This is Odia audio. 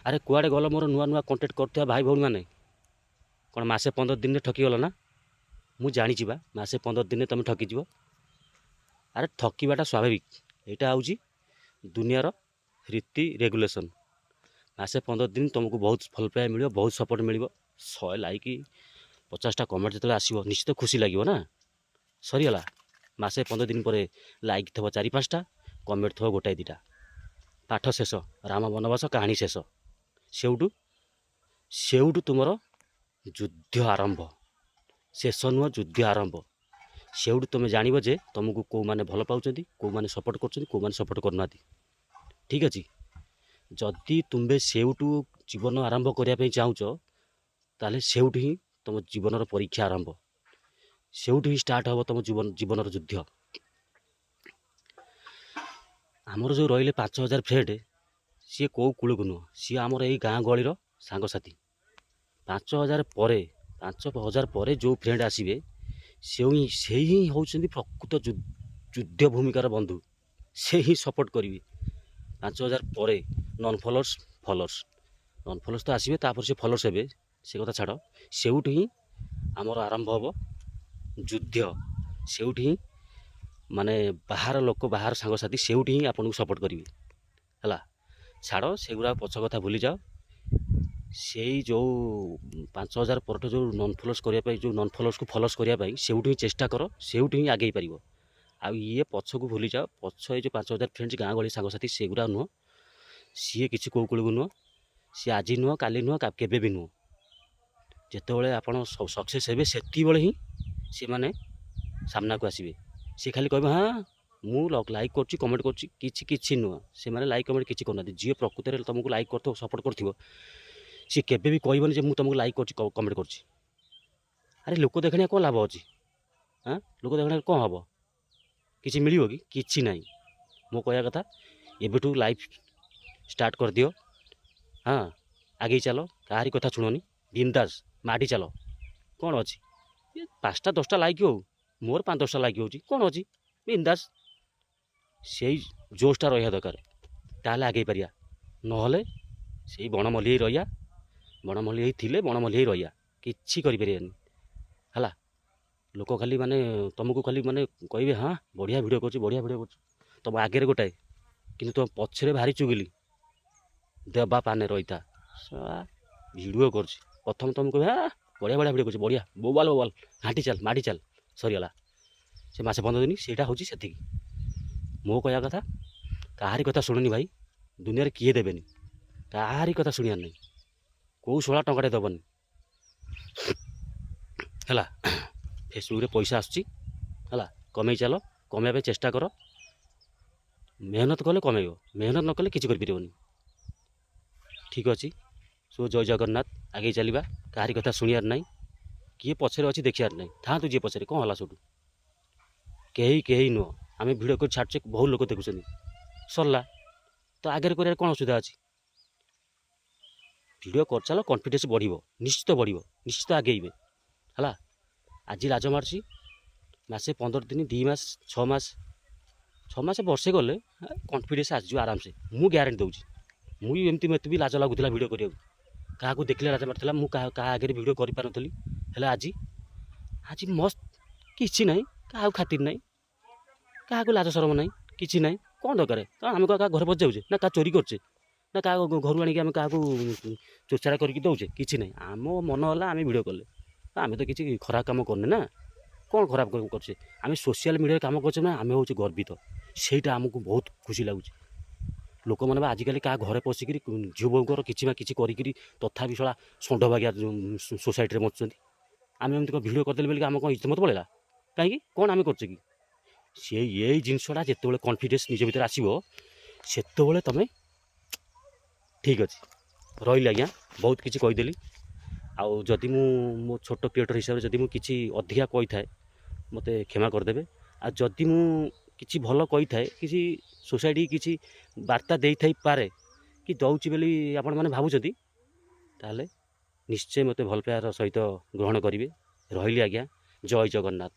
ଆରେ କୁଆଡ଼େ ଗଲ ମୋର ନୂଆ ନୂଆ କଣ୍ଟେଣ୍ଟ କରୁଥିବା ଭାଇ ଭଉଣୀମାନେ? କ'ଣ ମାସେ 15 ଦିନରେ ଠକିଗଲ ନା? ମୁଁ ଜାଣିଛି ବା, ମାସେ 15 ଦିନରେ ତୁମେ ଠକିଯିବ। ଆରେ ଠକିବାଟା ସ୍ୱାଭାବିକ, ଏଇଟା ହେଉଛି ଦୁନିଆର ରୀତି ରେଗୁଲେସନ୍। ମାସେ 15 ଦିନ ତୁମକୁ ବହୁତ ଭଲ ପାଇବା ମିଳିବ, ବହୁତ ସପୋର୍ଟ ମିଳିବ। 100 ଲାଇକ୍, 50ଟା କମେଣ୍ଟ ଯେତେବେଳେ ଆସିବ, ନିଶ୍ଚିତ ଖୁସି ଲାଗିବ ନା? ସରିଗଲା, ମାସେ 15 ଦିନ ପରେ ଲାଇକ୍ ଥିବ ଚାରି ପାଞ୍ଚଟା, କମେଣ୍ଟ ଥିବ ଗୋଟାଏ ଦୁଇଟା। ପାଠ ଶେଷ, ରାମ ବନବାସ କାହାଣୀ ଶେଷ। ସେଇଠୁ ସେଇଠୁ ତୁମର ଯୁଦ୍ଧ ଆରମ୍ଭ। ଶେଷ ନୁହଁ, ଯୁଦ୍ଧ ଆରମ୍ଭ। ସେଇଠୁ ତୁମେ ଜାଣିବ ଯେ ତୁମକୁ କେଉଁମାନେ ଭଲ ପାଉଛନ୍ତି, କେଉଁମାନେ ସପୋର୍ଟ କରୁଛନ୍ତି, କେଉଁମାନେ ସପୋର୍ଟ କରୁନାହାନ୍ତି। ଠିକ୍ ଅଛି? ଯଦି ତୁମେ ସେଇଠୁ ଜୀବନ ଆରମ୍ଭ କରିବା ପାଇଁ ଚାହୁଁଛ, ତାହେଲେ ସେଇଠୁ ହିଁ ତୁମ ଜୀବନର ପରୀକ୍ଷା ଆରମ୍ଭ। ସେଇଠୁ ହିଁ ଷ୍ଟାର୍ଟ ହେବ ତୁମ ଜୀବନର ଯୁଦ୍ଧ। ଆମର ଯେଉଁ ରହିଲେ 5000 ଫ୍ରେଣ୍ଡ, ସିଏ କେଉଁ କୂଳକୁ ନୁହଁ, ସିଏ ଆମର ଏଇ ଗାଁ ଗହଳିର ସାଙ୍ଗସାଥି। 5000 ପରେ, 5000 ପରେ ଯେଉଁ ଫ୍ରେଣ୍ଡ ଆସିବେ, ସେଇ ହିଁ ହେଉଛନ୍ତି ପ୍ରକୃତ ଯୁଦ୍ଧ ଭୂମିକାର ବନ୍ଧୁ। ସେ ହିଁ ସପୋର୍ଟ କରିବେ। 5000 ପରେ non followers, followers, non followers ତ ଆସିବେ, ତାପରେ ସେ ଫଲୋଅର୍ସ ହେବେ, ସେ କଥା ଛାଡ଼। ସେଇଠୁ ହିଁ ଆମର ଆରମ୍ଭ ହେବ ଯୁଦ୍ଧ। ସେଇଠି ହିଁ ମାନେ ବାହାର ଲୋକ, ବାହାର ସାଙ୍ଗସାଥି ସେଇଠି ହିଁ ଆପଣଙ୍କୁ ସପୋର୍ଟ କରିବେ। ହେଲା, ଛାଡ଼ ସେଗୁଡ଼ା, ପଛ କଥା ଭୁଲିଯାଅ। ସେଇ ଯେଉଁ 5000 ପରଠୁ ଯେଉଁ ନନ୍ ଫଲୋଅର୍ସ କରିବା ପାଇଁ, ଯେଉଁ ନନ୍ ଫଲୋଅର୍ସକୁ ଫଲୋଅର୍ସ କରିବା ପାଇଁ ସେଇଠୁ ହିଁ ଚେଷ୍ଟା କର, ସେଇଠୁ ହିଁ ଆଗେଇ ପାରିବ। ଆଉ ଇଏ ପଛକୁ ଭୁଲିଯାଅ। ପଛ ଏଇ ଯେଉଁ 5000 ଫ୍ରେଣ୍ଡସ୍, ଗାଁ ଗହଳି ସାଙ୍ଗସାଥି, ସେଗୁଡ଼ା ନୁହଁ। ସିଏ କିଛି କେଉଁ କୂଳକୁ ନୁହଁ। ସିଏ ଆଜି ନୁହଁ, କାଲି ନୁହଁ, କେବେ ବି ନୁହଁ। ଯେତେବେଳେ ଆପଣ ସକ୍ସେସ୍ ହେବେ, ସେତିକିବେଳେ ହିଁ ସେମାନେ ସାମ୍ନାକୁ ଆସିବେ। ସିଏ ଖାଲି କହିବେ, ହଁ ମୁଁ ଲାଇକ୍ କରୁଛି, କମେଣ୍ଟ କରୁଛି। କିଛି କିଛି ନୁହଁ, ସେମାନେ ଲାଇକ୍ କମେଣ୍ଟ କିଛି କରୁନାହାନ୍ତି। ଯିଏ ପ୍ରକୃତରେ ତୁମକୁ ଲାଇକ୍ କରୁଥିବ, ସପୋର୍ଟ କରୁଥିବ, ସିଏ କେବେ ବି କହିବନି ଯେ ମୁଁ ତୁମକୁ ଲାଇକ୍ କରୁଛି, କମେଣ୍ଟ କରୁଛି। ଆରେ ଲୋକ ଦେଖାଣିଆ କ'ଣ ଲାଭ ଅଛି? ହାଁ, ଲୋକ ଦେଖାଣିଆ କ'ଣ ହେବ? କିଛି ମିଳିବ କି? କିଛି ନାହିଁ। ମୋ କହିବା କଥା, ଏବେଠୁ ଲାଇଫ୍ ଷ୍ଟାର୍ଟ କରିଦିଅ। ହଁ, ଆଗେଇ ଚାଲ, କାହାରି କଥା ଶୁଣନି, ବିନ୍ଦାସ ମାଡ଼ି ଚାଲ। କ'ଣ ଅଛି, ଏ 5ଟା 10ଟା ଲାଇକ୍ ହଉ, ମୋର 5 10ଟା ଲାଇକ୍ ହେଉଛି, କ'ଣ ଅଛି? ବିନ୍ଦାସ। ସେଇ ଜୋସ୍ଟା ରହିବା ଦରକାର, ତାହେଲେ ଆଗେଇ ପାରିବା। ନହେଲେ ସେଇ ବଣମଲ୍ଲି ହେଇ ରହିବା। ବଣମଲ୍ଲି ହେଇ ଥିଲେ ବଣମଲ୍ଲି ହେଇ ରହିବା, କିଛି କରିପାରିବାନି। ହେଲା, ଲୋକ ଖାଲି ମାନେ ତୁମକୁ ଖାଲି ମାନେ କହିବେ, ହଁ ବଢ଼ିଆ ଭିଡ଼ିଓ କରୁଛି, ବଢ଼ିଆ ଭିଡ଼ିଓ କରୁଛି। ତୁମ ଆଗରେ ଗୋଟାଏ, କିନ୍ତୁ ତୁମ ପଛରେ ଭାରି ଚୁଗିଲି। ଦେବା ପାନେ ରହିଥା, ଭିଡ଼ିଓ କରୁଛି। ପ୍ରଥମ ତୁମକୁ କହିବେ, ହଁ ବଢ଼ିଆ ବଢ଼ିଆ ଭିଡ଼ିଓ କରୁଛି, ବଢ଼ିଆ, ବୋବାଲ ବୋବାଲ, ଘାଣ୍ଟି ଚାଲ, ମାଡ଼ି ଚାଲ। ସରିଗଲା ସେ ମାସେ 15 ଦିନ, ସେଇଟା ହେଉଛି ସେତିକି। ମୋ କହିବା କଥା, କାହାରି କଥା ଶୁଣୁନି ଭାଇ। ଦୁନିଆରେ କିଏ ଦେବେନି, କାହାରି କଥା ଶୁଣିବାର ନାହିଁ। କେଉଁ ଶଳା ଟଙ୍କାଟେ ଦେବନି। ହେଲା, ଫେସବୁକ୍ରେ ପଇସା ଆସୁଛି, ହେଲା, କମେଇ ଚାଲ, କମେଇବା ପାଇଁ ଚେଷ୍ଟା କର। ମେହନତ କଲେ କମେଇବ, ମେହନତ ନ କଲେ କିଛି କରିପାରିବନି। ଠିକ୍ ଅଛି? ସୋ ଜୟ ଜଗନ୍ନାଥ। ଆଗେଇ ଚାଲିବା, କାହାରି କଥା ଶୁଣିବାର ନାହିଁ। କିଏ ପଛରେ ଅଛି ଦେଖିବାର ନାହିଁ। ଥାଆନ୍ତୁ ଯିଏ ପଛରେ, କ'ଣ ହେଲା ସେଠୁ? କେହି କେହି ନୁହଁ। ଆମେ ଭିଡ଼ିଓ କରି ଛାଡ଼ୁଛେ, ବହୁତ ଲୋକ ଦେଖୁଛନ୍ତି, ସରିଲା। ତ ଆଗରେ କରିବାରେ କ'ଣ ଅସୁବିଧା ଅଛି? ଭିଡ଼ିଓ କରିଚାଲ, କନଫିଡେନ୍ସ ବଢ଼ିବ, ନିଶ୍ଚିତ ବଢ଼ିବ, ନିଶ୍ଚିତ ଆଗେଇବେ। ହେଲା, ଆଜି ଲାଜ ମାରୁଛି, ମାସେ 15 ଦିନ, 2 ମାସ, 6 ମାସ, 6 ମାସ, ବର୍ଷେ ଗଲେ କନଫିଡେନ୍ସ ଆସିଯିବ ଆରାମସେ। ମୁଁ ଗ୍ୟାରେଣ୍ଟି ଦେଉଛି। ମୁଁ ବି ଏମିତି, ମୋତେ ବି ଲାଜ ଲାଗୁଥିଲା ଭିଡ଼ିଓ କରିବାକୁ। କାହାକୁ ଦେଖିଲେ ଲାଜ ମାରୁଥିଲା। ମୁଁ କାହା କାହା ଆଗରେ ଭିଡ଼ିଓ କରିପାରୁନଥିଲି। ହେଲେ ଆଜି ଆଜି ମସ୍ତ, କିଛି ନାହିଁ, କାହାକୁ ଖାତିର ନାହିଁ, କାହାକୁ ଲାଜ ସରମ ନାହିଁ, କିଛି ନାହିଁ। କ'ଣ ଦରକାର? କାରଣ ଆମେ କାହା ଘରେ ପଶିଯାଉଛେ ନା କାହା ଚୋରି କରୁଛେ ନା କାହା ଘରୁ ଆଣିକି ଆମେ କାହାକୁ ଚୋରଚାରା କରିକି ଦେଉଛେ? କିଛି ନାହିଁ। ଆମ ମନ ହେଲା, ଆମେ ଭିଡ଼ିଓ କଲେ। ଆମେ ତ କିଛି ଖରାପ କାମ କରୁନେ ନା। କ'ଣ ଖରାପ କରୁଛେ ଆମେ? ସୋସିଆଲ ମିଡ଼ିଆରେ କାମ କରୁଛେ ନା, ଆମେ ହେଉଛେ ଗର୍ବିତ। ସେଇଟା ଆମକୁ ବହୁତ ଖୁସି ଲାଗୁଛି। ଲୋକମାନେ ବା ଆଜିକାଲି କାହା ଘରେ ପଶିକିରି ଝିଅ ବୋହୂଙ୍କର କିଛି ବା କିଛି କରିକିରି ତଥାପି ଶଳା ଷଣ୍ଢ ବାଗିଆ ସୋସାଇଟିରେ ବଞ୍ଚୁଛନ୍ତି। ଆମେ ଏମିତି କ'ଣ ଭିଡ଼ିଓ କରିଦେଲେ ବୋଲି ଆମ କ'ଣ ଇଜ୍ଜତ ପଳେଇଲା? କାହିଁକି? କ'ଣ ଆମେ କରୁଛେ କି? ସେ ଏଇ ଜିନିଷଟା ଯେତେବେଳେ କନଫିଡେନ୍ସ ନିଜ ଭିତରେ ଆସିବ, ସେତେବେଳେ ତୁମେ ଠିକ୍ ଅଛି। ରହିଲି ଆଜ୍ଞା, ବହୁତ କିଛି କହିଦେଲି। ଆଉ ଯଦି ମୁଁ ମୋ ଛୋଟ କ୍ରିଏଟର୍ ହିସାବରେ ଯଦି ମୁଁ କିଛି ଅଧିକା କହିଥାଏ, ମୋତେ କ୍ଷମା କରିଦେବେ। ଆଉ ଯଦି ମୁଁ କିଛି ଭଲ କହିଥାଏ, କିଛି ସୋସାଇଟି କିଛି ବାର୍ତ୍ତା ଦେଇଥାଇପାରେ କି ଦେଉଛି ବୋଲି ଆପଣମାନେ ଭାବୁଛନ୍ତି, ତାହେଲେ ନିଶ୍ଚୟ ମୋତେ ଭଲ ପାଇବାର ସହିତ ଗ୍ରହଣ କରିବେ। ରହିଲି ଆଜ୍ଞା, ଜୟ ଜଗନ୍ନାଥ।